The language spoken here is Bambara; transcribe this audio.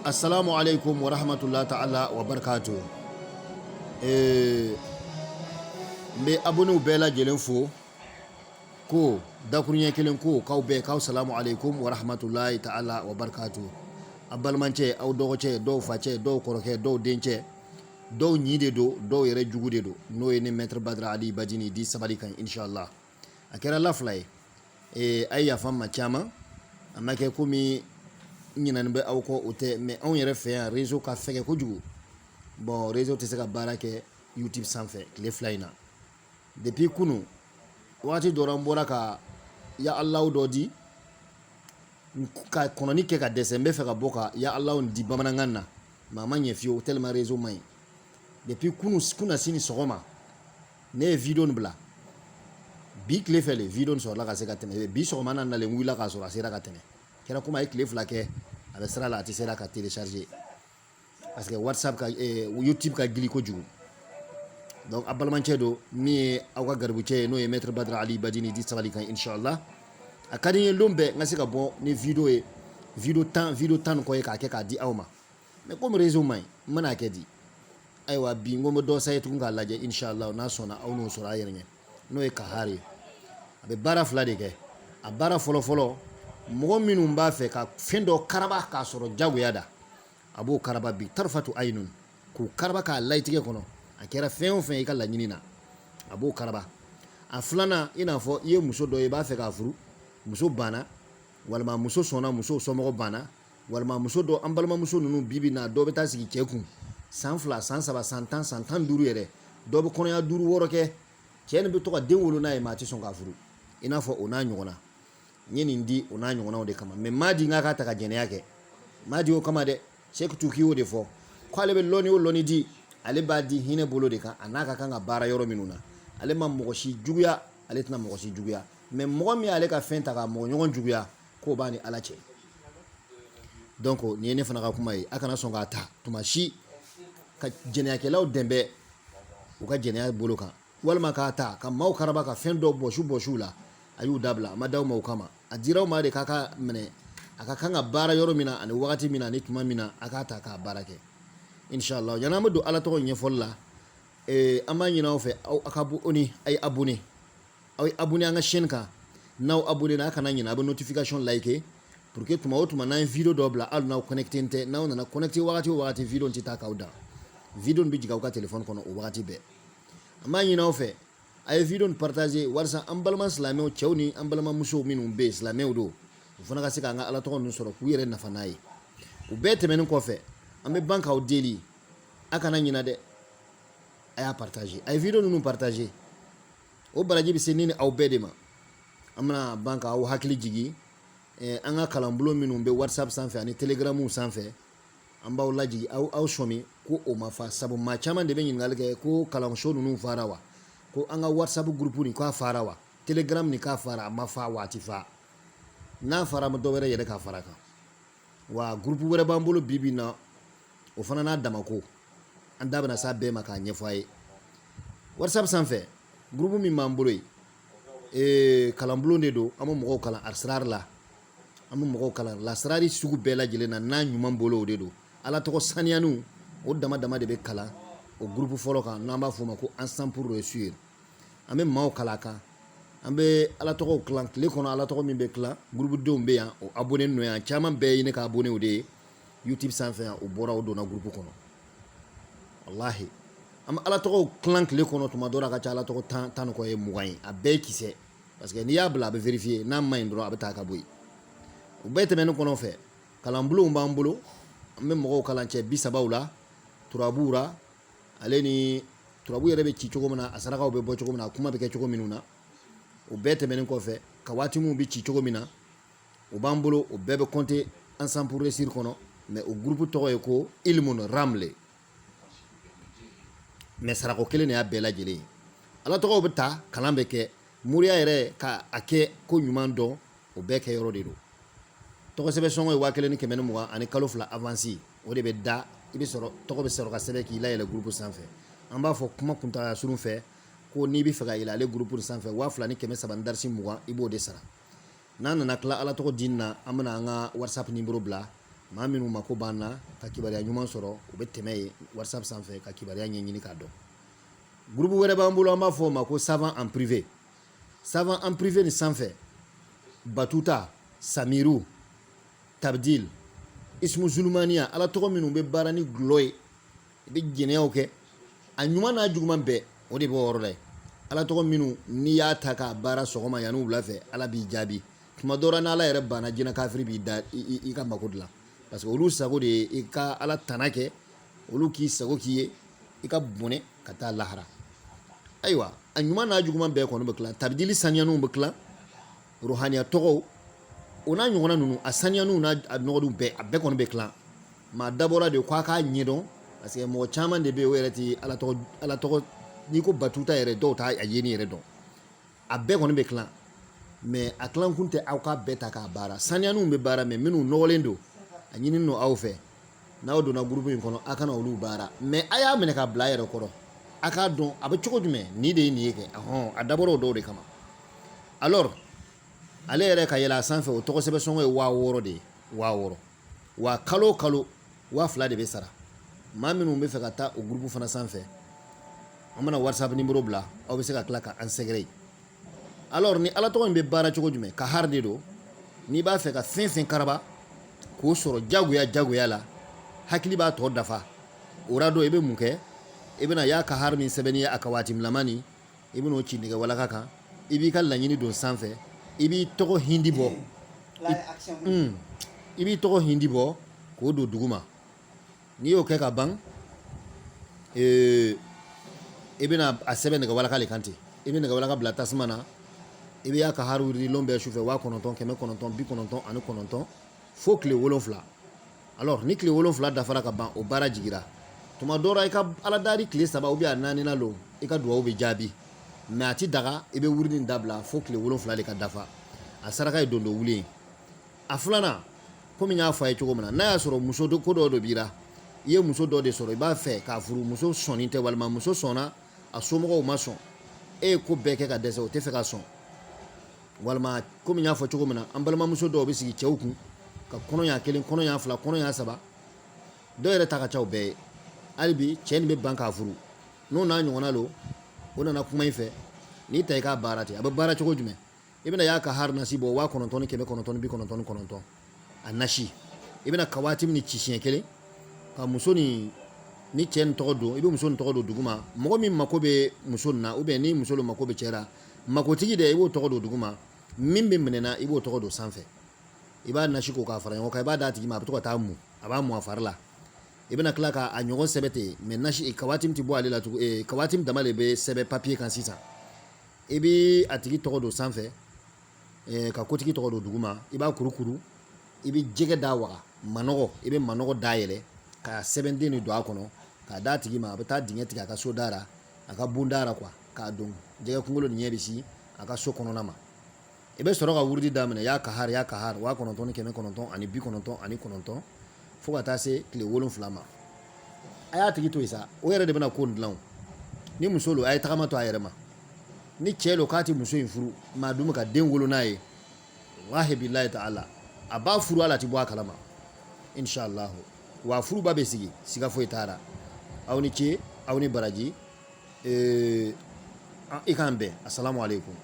Assalamu alaikum wa rahmatullahi ta'ala wa barakatuh. N bɛ abonnéw bɛɛ lajɛlen fo ko dakuruɲɛ kelen ko k'aw bɛɛ k'aw salamu alaikum wa rahmatullahi ta'ala wa barakatuh. A balimacɛ, aw dɔgɔcɛ, dɔw facɛ, dɔw kɔrɔkɛ, dɔw dencɛ, dɔw ɲi de don, dɔw yɛrɛ jugu de don, n'o ye ne maître Badara Ali Badini di sabali kan inshallah. A kɛra la fila ye. A ye yafa n ma caman, a ma kɛ komi n ɲinɛnen bɛ aw kɔ, o tɛ, mais anw yɛrɛ fɛ yan réseau ka fɛgɛ kojugu. Bon, réseau tɛ se ka baara kɛ YouTube sanfɛ tile 2 in na. Depuis kunu wagati dɔ n bɔra ka ya Alahu dɔ di ka kɔnɔni kɛ ka dɛsɛ, n bɛ fɛ ka bɔ ka ya Alahu di bamanankan na, mais a ma ɲɛ fiyewu tellement réseau man ɲi. Depuis kunu kunasini sɔgɔma ne ye video nin bila, bi tile fɛ le video nin sɔrɔla ka se ka tɛmɛ. Bi sɔgɔma na nalen wulila k'a sɔrɔ a sera ka tɛmɛ, kɛra komi a ye tile 2 kɛ a bɛ sira la, a tɛ sera ka télécharger parce que WhatsApp ka YouTube ka gili kojugu. Donc a balimacɛ don min ye aw ka garibucɛ ye, n'o ye maître Badara Ali Badini di sabali kan inshallah. A ka di n ye lon bɛɛ n ka se ka bɔ ni video ye, video 10, video 10 ni kɔ ye k'a kɛ k'a di aw ma, mais comme réseau man ɲi, n mana kɛ di. Ayiwa, bi n ko n bɛ dɔ saye tugun k'a lajɛ inshallah, n'a sɔnna aw n'o sɔrɔ a yɛrɛ ɲɛ, n'o ye kahari ye. A bɛ baara 2 de kɛ. A baara fɔlɔ fɔlɔ, mɔgɔ minnu b'a fɛ ka fɛn dɔ karaba k'a sɔrɔ jagoya da, a b'o karaba bi tarfatu ayinun, k'o karaba k'a layitigɛ kɔnɔ, a kɛra fɛn o fɛn i ka laɲini na, a b'o karaba. A filanan, i n'a fɔ i ye muso dɔ ye, i b'a fɛ k'a furu, muso banna, walima muso sɔnna, muso somɔgɔ banna, walima muso dɔ, an balimamuso ninnu bi bi na, dɔ bɛ taa sigi cɛ kun san 2, san 3, san 10, san 15 yɛrɛ, dɔ bɛ kɔnɔya 5 6 kɛ, cɛ nin bɛ to ka den wolo n'a ye, maa tɛ sɔn k'a furu, i n'a fɔ o n'a ɲɔgɔnna. N ye nin di o n'a ɲɔgɔnnaw de kama, mais m'a di n k'a ta ka jɛnɛya kɛ, m'a di o kama dɛ. Sɛki Tuki y'o de fɔ k'ale bɛ lɔnni o lɔnni di, ale b'a di hinɛ bolo de kan, a n'a ka kan ka baara yɔrɔ minnu na. Ale ma mɔgɔ si juguya, ale tɛna mɔgɔ si juguya, mais mɔgɔ min y'ale ka fɛn ta ka mɔgɔ ɲɔgɔn juguya, k'o b'a ni Ala cɛ. Donc nin ye ne fana ka kuma ye, a kana sɔn k'a ta tuma si ka jɛnɛyakɛlaw dɛmɛ u ka jɛnɛya bolo kan, walima k'a ta ka maaw karaba ka fɛn dɔ bɔsu bɔsu la. A y'u dabila, a ma d'aw ma o kama, a dira aw ma de k'a ka minɛ, a ka kan ka baara yɔrɔ min na, ani wagati min na, ani tuma min na, a k'a ta k'a baara kɛ inshallah. Yanni an bɛ don Ala tɔgɔ ɲɛfɔli la, an b'a ɲini aw fɛ, aw ka abonné, a ye abonné, aw ye abonné an ka chaîne kan. N'aw abonné na, a kana ɲinɛ, a bɛ notification like pour que tuma o tuma n'an ye video dɔ bila, hali n'aw connecté tɛ, n'aw nana connecté wagati o wagati, video tɛ taa k'aw dan, video bɛ jigin aw ka téléphone kɔnɔ o wagati bɛɛ. An b'a ɲini aw fɛ, a ye video nin partager walasa an balima silamɛw cɛw ni an balimamusow minnu bɛ yen, silamɛw don, u fana ka se k'an ka Ala tɔgɔ ninnu sɔrɔ k'u yɛrɛ nafa n'a ye. O bɛɛ tɛmɛnen kɔfɛ, an bɛ ban k'aw deli, a kana ɲina dɛ, a y'a partager, a ye video ninnu partager, o baraji bɛ se ne ni aw bɛɛ de ma. An bɛna ban k'aw hakili jigin an ka kalanbulon minnu bɛ WhatsApp sanfɛ ani Telegram sanfɛ, an b'aw lajigi, aw sɔmi ko o ma fa, sabu maa caman de bɛ ɲininkali kɛ ko kalanso ninnu fara wa, ko an ka WhatsApp groupe nin k'a fara wa, Telegram nin k'a fara. A ma fa, waati fa n'a fara, ma dɔ wɛrɛ yɛrɛ ka fara kan wa. Groupe wɛrɛ b'an bolo bi bi in na, o fana n'a damako, an da bɛna s'a bɛɛ ma k'a ɲɛfɔ a ye. WhatsApp sanfɛ groupe min b'an bolo yen, kalanbulon de don, an bɛ mɔgɔw kalan asirari la, an bɛ mɔgɔw kalan lasirari sugu bɛɛ lajɛlen na, n'a ɲuman bolo o de don, Ala tɔgɔ saniyaniw, o dama dama de bɛ kalan o groupe fɔlɔ kan, n'an b'a f'o ma ko Ensemble pour réussir. An bɛ maaw kalan a kan, an bɛ Ala tɔgɔw kalan tile kɔnɔ, Ala tɔgɔ min bɛ kalan, groupe denw bɛ yan, o abonné nɔ yan, caman bɛɛ ye ne ka abonné de ye YouTube sanfɛ yan, o bɔra o donna groupe kɔnɔ. Walahi, an bɛ Ala tɔgɔw kalan tile kɔnɔ, tuma dɔ la a ka ca Ala tɔgɔ 10, 10 ni kɔ ye 20 ye, a bɛɛ ye kisɛ, parce que n'i y'a bila a bɛ vérifier, n'a ma ɲi dɔrɔn a bɛ taa ka bɔ yen. O bɛɛ tɛmɛnen kɔfɛ, kalanbulonw b'an bolo, an bɛ mɔgɔw kalan cɛ 30 la, turabuw la, ale ni turabu yɛrɛ bɛ ci cogo min na, a sarakaw bɛ bɔ cogo min na, a kuma bɛ kɛ cogo minnu na. O bɛɛ tɛmɛnen kɔfɛ, ka waati minnu bɛ ci cogo min na, o b'an bolo, o bɛɛ bɛ compter Ensemble pour réussir kɔnɔ, mais o groupe tɔgɔ ye ko Ilmun Ramle, mais sarako kelen de y'a bɛɛ lajɛlen ye. Ala tɔgɔw bɛ ta, kalan bɛ kɛ, moriya yɛrɛ ka a kɛ ko ɲuman dɔn, o bɛɛ kɛ yɔrɔ de don. Tɔgɔ sɛbɛn sɔngɔ ye 1120 ani kalo 2 avance, o de bɛ da i bɛ sɔrɔ, tɔgɔ bɛ sɔrɔ ka sɛbɛn k'i layɛlɛ groupe sanfɛ. An b'a fɔ kuma kuntagala surun fɛ ko n'i bɛ fɛ ka yɛlɛ ale groupe sanfɛ, 2300 ni darisi 20, i b'o de sara. N'an nana tila Ala tɔgɔ di na, an bɛna an ka WhatsApp numéro bila. Maa minnu mako b'an na ka kibaruya ɲuman sɔrɔ, u bɛ tɛmɛ yen WhatsApp sanfɛ ka kibaruya ɲɛɲini k'a dɔn. Groupe wɛrɛ b'an bolo, an b'a fɔ o ma ko Savant en privé. Savant en privé nin sanfɛ, Batuta, Samiru, Tabdil, Ismu Zulumaniya, Ala tɔgɔ minnu bɛ baara ni gulɔ ye, i bɛ jɛnɛyaw kɛ, a ɲuman n'a juguman bɛɛ, o de b'o yɔrɔ la yen. Ala tɔgɔ minnu n'i y'a ta k'a baara sɔgɔma yanni wula fɛ, Ala b'i jaabi. Tuma dɔ la, n'Ala yɛrɛ banna, jinɛ kafiri b'i da i ka mako dilan, parce que olu sago de ye i ka Ala tana kɛ, olu k'i sago k'i ye, i ka bɔnɛ ka taa lahara. Ayiwa, a ɲuman n'a juguman bɛɛ kɔni bɛ tila. Tabidili saniyaniw bɛ tila, ruhaniya tɔgɔw, o n'a ɲɔgɔnna ninnu, a saniyaniw n'a nɔgɔdenw bɛɛ, a bɛɛ kɔni bɛ tila. Maa dabɔra de ko a k'a ɲɛdɔn, parce que mɔgɔ caman de bɛ yen, o yɛrɛ tɛ Ala tɔgɔ, Ala tɔgɔ n'i ko Batuta yɛrɛ, dɔw t'a a yeni yɛrɛ dɔn. A bɛɛ kɔni bɛ tila, mais a tilankun tɛ aw k'a bɛɛ ta k'a baara. Saniyaniw bɛ baara, mais minnu nɔgɔlen don, a ɲininen don aw fɛ, n'aw donna groupe in kɔnɔ, a kana olu baara, mais a y'a minɛ ka bila a yɛrɛ kɔrɔ, a k'a dɔn a bɛ cogo jumɛn, nin de ye nin ye kɛ. Ɔhɔn, a dabɔra o dɔw de kama. Alors, ale yɛrɛ ka yɛlɛ a sanfɛ, o tɔgɔ sɛbɛn sɔngɔ ye 6000 de ye, 6000. Wa kalo o kalo, 2000 de bɛ sara. Maa minnu bɛ fɛ ka taa o groupe fana sanfɛ, an bɛna WhatsApp numéro bila, aw bɛ se ka tila ka an sɛgɛrɛ yen. Alors, ni Ala tɔgɔ in bɛ baara cogo jumɛn? Kahar de don. N'i b'a fɛ ka fɛn fɛn karaba k'o sɔrɔ jagoya jagoya la, hakili b'a tɔ dafa o ra don, i bɛ mun kɛ? I bɛna y'a kahar min sɛbɛnni ye a ka waati milama nin, i bɛn'o ci nɛgɛ walaka kan, i b'i ka laɲini don sanfɛ, i b'i tɔgɔ hindi bɔ, i b'i tɔgɔ hindi bɔ k'o don duguma. N'i y'o kɛ ka ban, i bɛna a sɛbɛn nɛgɛ walaka le kan ten. I bɛ nɛgɛ walaka bila tasuma na, i bɛ y'a kahar wurudi lon bɛɛ sufɛ, 9999 fo tile 7. Alors, ni tile 7 dafara ka ban, o baara jigira. Tuma dɔ la, i ka Ala dari tile 3 ou bien a naaninan lon, i ka duwawu bɛ jaabi, mais a ti daga i bɛ wurudi nin dabila fo tile 7 de ka dafa. A saraka ye dondo wuli ye. A filanan, komi n y'a fɔ a ye cogo min na, n'a y'a sɔrɔ muso ko dɔ de b'i la, i ye muso dɔ de sɔrɔ, i b'a fɛ k'a furu, muso sɔnni tɛ, walima muso sɔnna, a somɔgɔw ma sɔn, e ye ko bɛɛ kɛ ka dɛsɛ, o tɛ fɛ ka sɔn, walima komi n y'a fɔ cogo min na, an balimamuso dɔw bɛ sigi cɛw kun ka kɔnɔɲa kelen, kɔnɔɲa fila, kɔnɔɲa saba, dɔw yɛrɛ ta ka ca o bɛɛ ye, hali bi cɛ nin bɛ ban k'a furu. N'o n'a ɲɔgɔnna don, o nana kuma i fɛ, n'i ta i k'a baara ten. A bɛ baara cogo jumɛn? I bɛna y'a kahar nasi bɔ, 9999, a nasi. I bɛna kawati min ci siɲɛ kelen ka muso ni ni cɛ nin tɔgɔ don, i bɛ muso nin tɔgɔ don duguma. Mɔgɔ min mako bɛ muso nin na, ou bien ni muso de mako bɛ cɛ la, makotigi dɛ, i b'o tɔgɔ don duguma. Min bɛ minɛ i b'o tɔgɔ don sanfɛ. I b'a nasi ko k'a fara ɲɔgɔn kan, i b'a d'a tigi ma, a bɛ to ka taa mu, a b'a mu a fari la. I bɛna tila k'a ɲɔgɔn sɛbɛn ten, mais nasi kawati tɛ bɔ ale la tugun, kawati dama de bɛ sɛbɛn papiye kan sisan. I bɛ a tigi tɔgɔ don sanfɛ, ka kotigi tɔgɔ don duguma. I b'a kurukuru, i bɛ jɛgɛ da waga, manɔgɔ, i bɛ manɔgɔ dayɛlɛ ka sɛbɛnden nin don a kɔnɔ k'a d'a tigi ma. A bɛ taa dingɛ tigɛ a ka so da la, a ka bonda la quoi, k'a don jɛgɛ kunkolo nin ɲɛ bɛ si a ka so kɔnɔna ma. I bɛ sɔrɔ ka wurudi daminɛ, y'a kahar, y'a kahar, 9999, fo ka taa se tile 7 ma. A y'a tigi to yen sa, o yɛrɛ de bɛna ko nin dilan. Ni muso don, a ye tagama to a yɛrɛ ma. Ni cɛ don k'a tɛ muso in furu, maa dun bɛ ka den wolo n'a ye, walahi bilahi ta'ala, a b'a furu, ala ti bɔ a kalama, inshallah. Wa furuba bɛ sigi, siga foyi t'a la. Aw ni ce, aw ni baraji, i k'an bɛn. Asalamu aleykum.